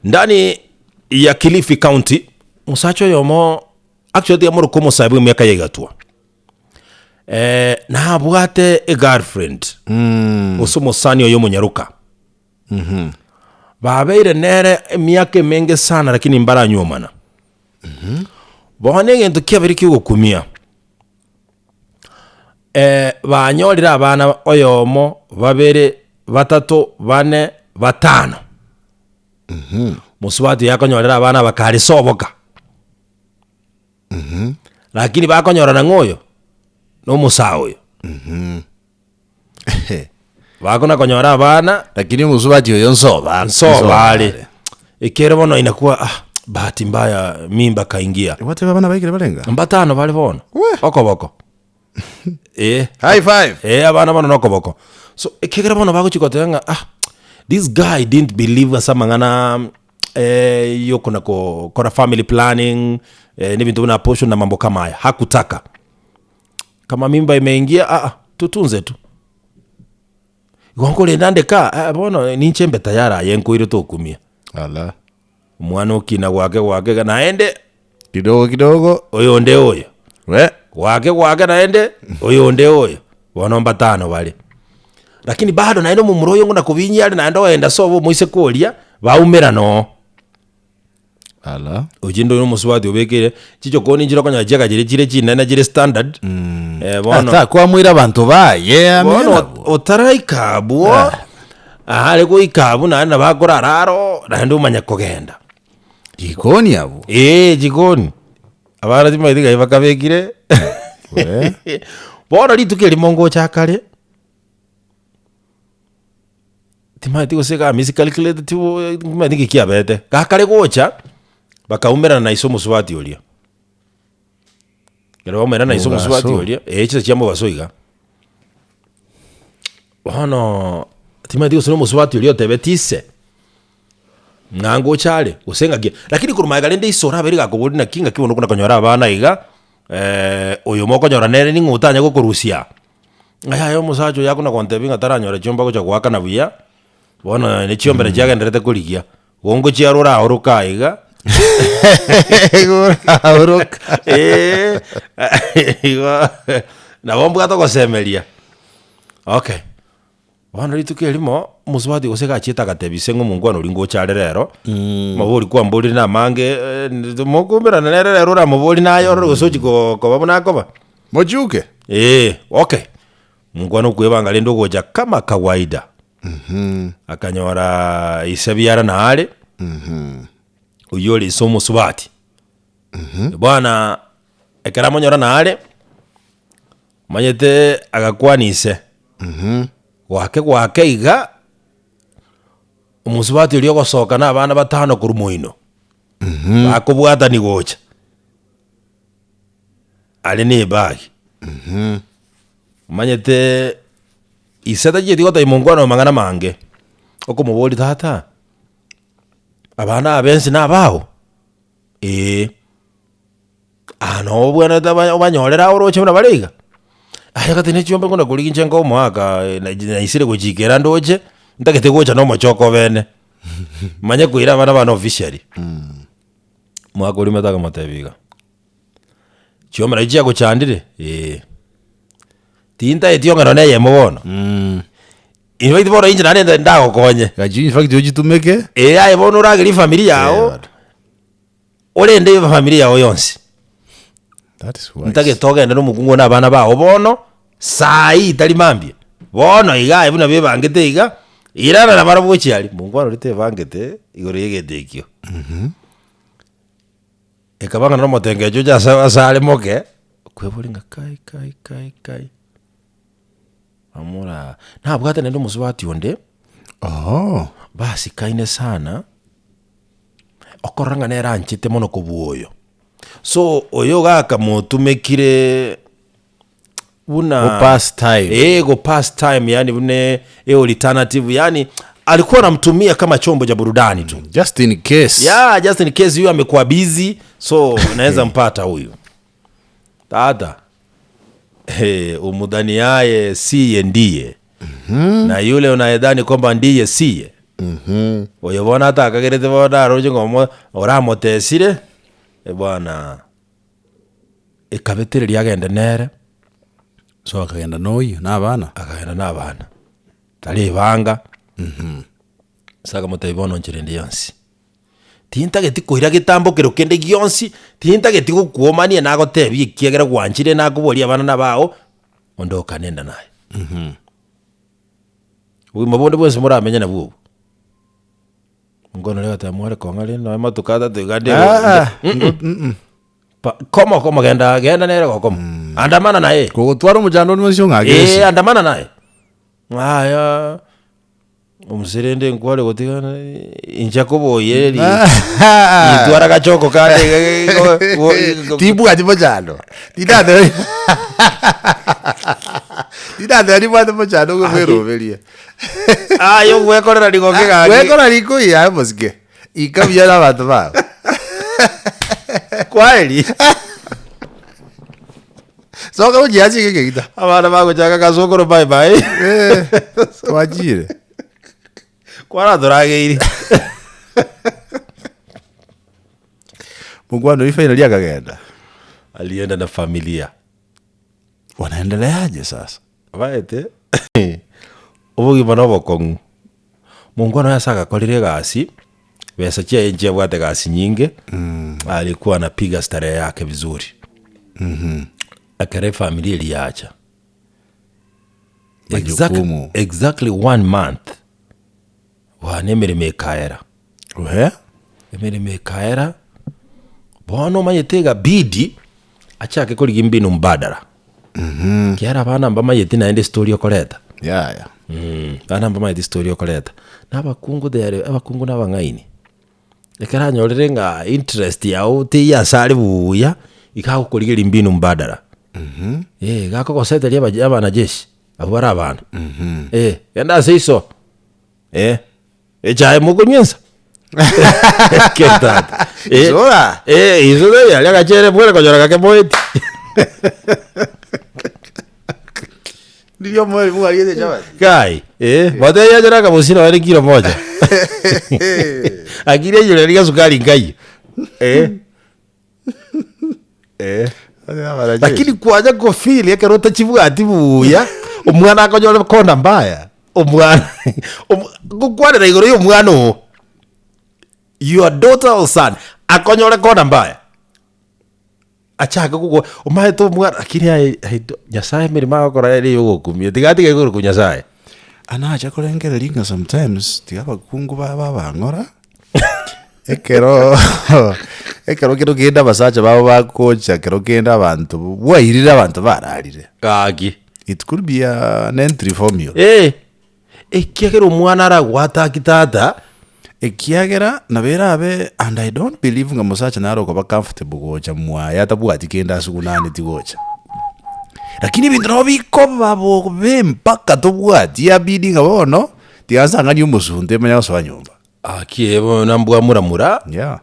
Ndani ya Kilifi County, omosacha oyomo actually tiga moroke omosae bwa emiaka ya igatwa. Eh, nabwate egirlfriend gose omosani oye omonyaroka. Babeire nere emiaka emenge sana lakini mbaranyuomana. Bono egento kiabeire kiogokumia, eh, banyorire abana oyomo, babere, batato, bane, batano. Mosubati oyo akonyorera abana aba kare soboka. Lakini bakonyorana ng'a oyo, na omosae oyo. Bakona konyora abana, Lakini omosubati oyo nsoba nsoba are. Ekere bono inakuwa ah, bahati mbaya mimba kaingia. Gwateba abana baikire barenga? Mbatano bare bono. We. Okoboko. Eh. High five. Eh, abana bono nokoboko. So ekegera bono bagochi goteba ng'a ah, this guy didn't believe ase amang'ana eh, yokona kokora family planning eh, na ebinto buna abortion na mambo kama aya hakutaka. Kama mimba imeingia ah, ah, tutunze tu. Igo nkorenda nde ka, ah, bono ninche mbe tayari aye nkoire tokumia. Ala. Omwana okina gwake gwake iga naende. Kidogo kidogo. Oyonde oyo. We. Gwake gwake naende, oyonde oyo. Bono mbatano bare. Lakini bado naende omomura oyo ng'una kobinyia are naende oenda sobo omoiseke oria, baumerana oo. Ala. Ochinde oyo omosubati obekeire, chichokoni nchire okonyora chiagachire chire chinene chire standard, eh, bono. Ata kwamoira abanto baye amenye Bono nabwo. otaraika abwo, Ah. are goika abwo naende nabo akorara aro, naende omanye kogenda. Jikoni abwo. Eeh jikoni, abana timanyeti ngai bakabekire, We. bono rituko erimo ngocha kare, Timanyeti gose iga miscalculated bo timanyeti nki kiabete. Gakare gocha, bakaumerana na ise omosubati oria. Ekero baumerana na ise omosubati Mogaso. oria, eh chinsa chia mogaso iga. Bono, timanyeti gose na omosubati oria otebeti ise, ng'a ngocha are, gose ng'aki. Lakini korwa magega rende ise orabeire gakoboria naki ng'aki bono okona konyora abana iga, oyo mokonyora nere ning'o otanya gokorusia aa. Ng'a yaya omosacha oyo akona gontebia ng'a taranyora chiombe agocha goakana buya, bono ne chiombe nachi agendererete korigia, igo ngochia rore aoroke aiga, Aoroka. eh, igo nabo mbwate ogosemeria. Okay, bono rituko erimo, omosubati gose iga achiete agatebia ise ng'a omongwana oria ngocha are rero, amabori kwamborire na amange mokoumberana nere rero oramobori naye orore gose ochia ko koba buna akoba. Mochuke. Ee, okay. Mokwana okwebanga rende ogocha kama kawaida. Akanyora ise biara naare, oyio ore ise omosubati. Bwana ekero amonyora naare, omanyete agakwana ise, gwake gwake iga, omosubati oria ogosoka na abana batano korwa moino, bakobwatani gocha. Are nebagi. Omanyete ise tachieti gotebia monkwana oyo mang'ana mange, okomoboria tata, abana aba bensi nabao? Eeh. Aa noo obwenerete oba obanyorere aa oroche buna bare iga? Aye agateba ne chiombe nkona korigia inche nkoe omoaka naisire gochikera ndoche, ntagete gocha na omochoko bene, manye koira abana bane officially. Omogaka oria omanyete akamotebia iga, chiombe nachi chiagochandire? Eeh. Tintaeti ong'e nonye eyemo bono, in fact bono inche naende nde ndagokonye. Gachie in fact ochitumeke. Eeh aye bono oragerie efamiri yago, bado. orende efamiri yago yonsi. That is wise. Ntagete ogende na omokungu oo na abana bago bono, saii tari mambia, bono iga aye buna bebangete iga, irana nabarabwo gochia aria, monkwana oria tebangete igoro ya egento ekio. Ekaba ng'a nomotengecho oche ase ase are moke, okweboria ng'a kai kai kai kai, amoraa, nabwate naende omosubati onde, Oo. basikaine sana, okorora ng'a nere anchete mono kobua oyo. So oyo iga akamotumekire buna Go pass time. Eh, go pass time yani buna e alternative yani alikuwa anamtumia kama chombo cha burudani tu Just in case. yeah, just in case huyu amekuwa busy so naweza mpata huyu tata hey, umudhaniaye siye ndiye na yule unayedhani kwamba ndiye siye. Oyo bono atakagerete bono aroche ng'a omo oramotesire, bwana ekabetereria agende nere. So akagenda na oyio na abana? Akagenda na abana, tari ebanga, ase akamotebia bono nchera ende yonsi, tintageti koira getambokero kende gionsi, tintageti gokuomania nagotebia ekiagera gwanchire nakoboria abana nabao, onde okanenda naye. Obogima bonde bwensi moramenye nabwo obwo. Nkono riria agateba mware kong'a rende nonye matuko atato iga nde Ah, mm. Pa komo komo genda genda nere gokomo. Andamana naye. Kogotwara omochando onde bwensi ong'ake Eh, gose. andamana naye. Ng'a aya, omose rende nkware gotiga inche koboyeri intwara gachoko kande iga iga Tibwati mochando. Tindateba tindateba nibwate mochando bweroberia. Aye ogwekorera rigoke gaki. Gwekora riko iya mosike. Ika buya na abanto bao. Kwaheri. Soka gochia ase egekegita. Abana bagochaka kasokoro bye bye. Eh, twachire. Kwaratorageire. Mokwano oyio finally akagenda. Alienda na familia. Wanaendeleaje sasa? Omanyete, obogima na obokong'u, mongwana oye ase agakorire egasi, besa chiaye nchiabwate egasi nyinge, alikuwa anapiga starehe yake vizuri. Ekero efamiri eria yacha, Majukumu. exactly one month, bwana emeremo ekaera. Ehe. Emeremo ekaera, bono omanyete egabidi achake korigia mbinu mbadala, ekiagera abana mbamanyeti naende estory okoreta, Yaya. abana mbamanyeti estory okoreta, na abakungu they are abakungu na abang'aini, ekero anyorire ng'a interest yago teiyo ase are buya, iga agokorigeria mbinu mbadala, eh, iga akogoseteria abaje abanajeshi abwo bare abana, eh, genda ase iso. Eh, echae mokonywa ensa? Ke tata. Eh, Isora. eh, isora yari agachere bwere konyora gake moeti. Ndiyo mweri mwariete chapati. Kai, eh, batebi achore akabosi nonye ne kilo moja. Akiri eyore riga sukari nkaiyo. Eh. Eh. Lakini kwanya kofeel ekero otachibwati buya, omwana akonyore kona mbaya, omwana omo ngokwanera igoro ya omwana oo, your daughter or son, akonyore kona mbaya, achake gogo omanyete omwana lakini aye I do nyasaye emeremo agokora ere eyogokumia, tiga atige korokwa nyasaye. Anacha korengereria ng'a sometimes tiga abakungu babe abang'ora. Ekero ekero kero kende abasacha babo bagocha kero kende abanto bwairire abanto bararire. Gaki. It could be an entry formula. Eh, ekiagera omwana aragwataki tata. Ekiagera nabo erabe and I don't believe ng'a mosacha nare okoba comfortable gocha mwaye atabwati kende asugunaneti gocha. Lakini ebinto nabo bikoba bobe mpaka tobwati yabidi ng'a bono tiga nsang'anie omosunte manye gosoa nyomba. Gaki eye bono mbwamuramura, Yeah.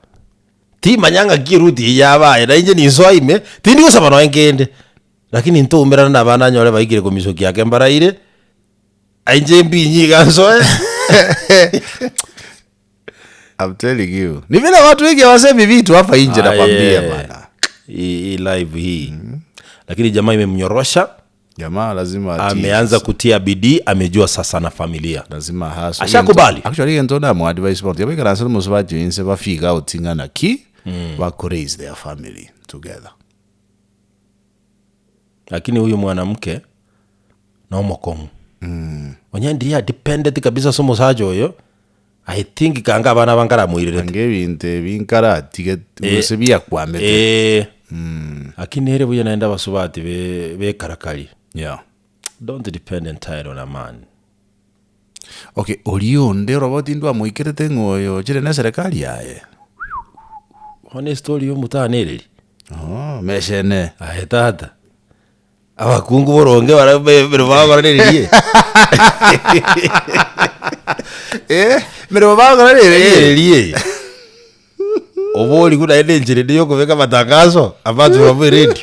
timanya ng'aki eruti eye yabaye, na inche ninsoa ime, tindi gosaba nonye kende, lakini ntoumerane na abana nyore baikire komisokia ake mbaraire, inche mbinyi iga nsoe. I'm telling you. Ni vile watu wengi hawasemi vitu hapa nje nakwambia Aye. bana. Hii hii live hii lakini jamaa imemnyorosha Jamaa lazima atii. ameanza kutia bidii amejua sasa na familia lazima hustle. Ashakubali. Actually gento na mu advice but yabe karansa musubaji inse ba figure out ngana ki ba ku raise their family together. Lakini huyu mwanamke nomokong'u onye ndiye adepended kabisa ase omosacha oyo I think kanga abana aba nkaramoirerete Ange ebinto ebi nkaratige gose biakwamete. Eh, lakini ere buya naende abasubati be bekarakari Yeah. don't depend entirely on a man. Okay, oria onde oroba tindwamoikerete ng'a oyo ochire na eserekari yaye. Bono estory ya omotanereri. Oh, meshene. Aye tata, abakungu boronge baria emeremo bagokora neririe. Eh, emeremo bagokora neririe. Neririe. Oborigwe naende enchera ende ya okobeka amatangazo, apart from eredio,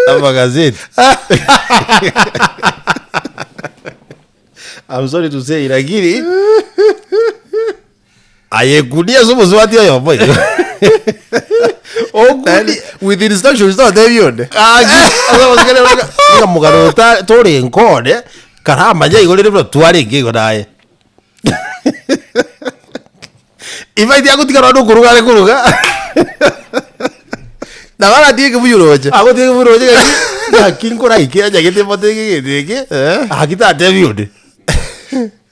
amagazeti. I'm sorry to say lakini. Aye kunia ase omosubati oyomo igo. Okunie. With instructions totebia onde. Gaki, ase omosikari orenge, ng'a omogano oyo ta- torenge one, karamanye igo rende buna twarenge igo naye. Ibaiti agotiga nonye na okoruga are koruga, Nabo agatia ekebuyu roche. agotiga ekebuyu roche gaki, naki nkoraike onye gete mote egento eke, gaki tatebia onde.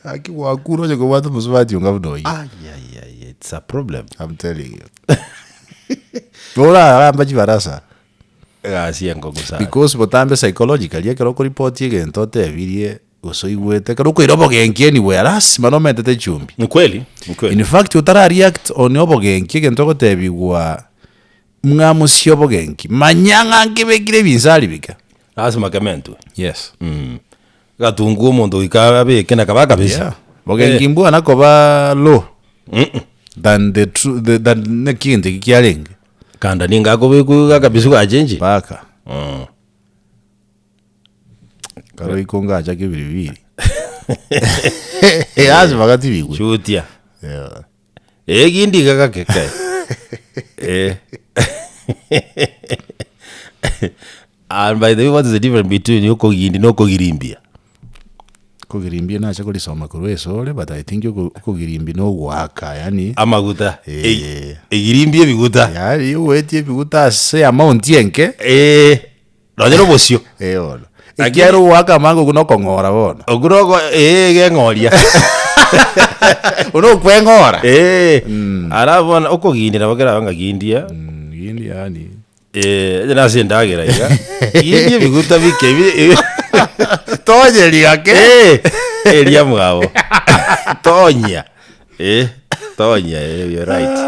Gaki gwakure onye kobwate omosubati onga buna oyio. Ayayaya it's a problem. I'm telling you. Oraramba chibarasa. Egasi enkongu sana. Because botambe psychologically ekero okoripoti egento otebirie gose oigwete ekero okoira obogenki anywhere lasima nomentete echumbi. Ni kweli, ni kweli. In fact otara react on obogenki egento ogotebigwa mng'amusie obogenki manya ng'a nkebekire ebinsari bike. Lasima kementwe. Yes. Egatunguo omonto goika abeke na kaba akabisa. Yeah. Bogenki mbwana koba low than the true the, than naki egento eki kiarenge. Kanda ninga akobekwa iga akabisu gachenchi. Mpaka. Karo ikongo achake ebiribiri. Lazima gatibigwe. Shutia. Yeah. Eh gindi iga gake kae. Eh. And by the way, what is the difference between okogindi na okogirimbia? Kogirimbia nacha korisoma korwa esore but I think oko- okogirimbia na ogoaka yaani Amaguta. Eh. Egirimbia ebiguta. yaani ogoetia ebiguta ase amount enke Eh. Nonye na obosio. Eh bono. Ekiagera ogoaka amange okwo nokong'ora bono. Okwo noko eh egeng'oria. Buna okweng'ora. Eh. Alafu bono okogindi nabo kerabe ng'a gindia. Gindi yaani. Eh, onye nase endagera iga, gindia ebiguta bike ebi Tonyeria gake. Eh, eria mwabo. Tonya. Eh, tonya, eh, you're right.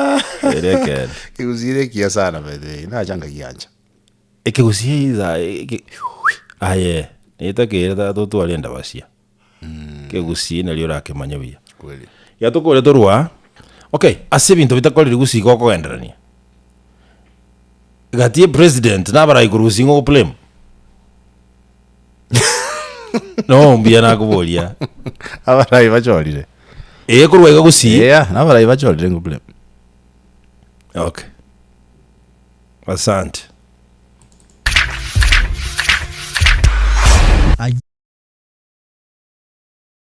Ere ekeene. Kegusii ekiya sana by the way, nacha nkagiancha. Ekegusii is a eke aye, netakeire tata totware endabasia. Ekegusii nario orakemanye buya. Kweli. Iga tokore torwa, okay, ase ebinto bitakorire gusii iga okogenderania. Gati ya president na abarai korwa gusii ng'o ogoblame? No mbuya nakoboria. Abarai bachorire. Ee korwa iga gusii. Yeah, na abarai bachorire ngoblame. Okay. Asante.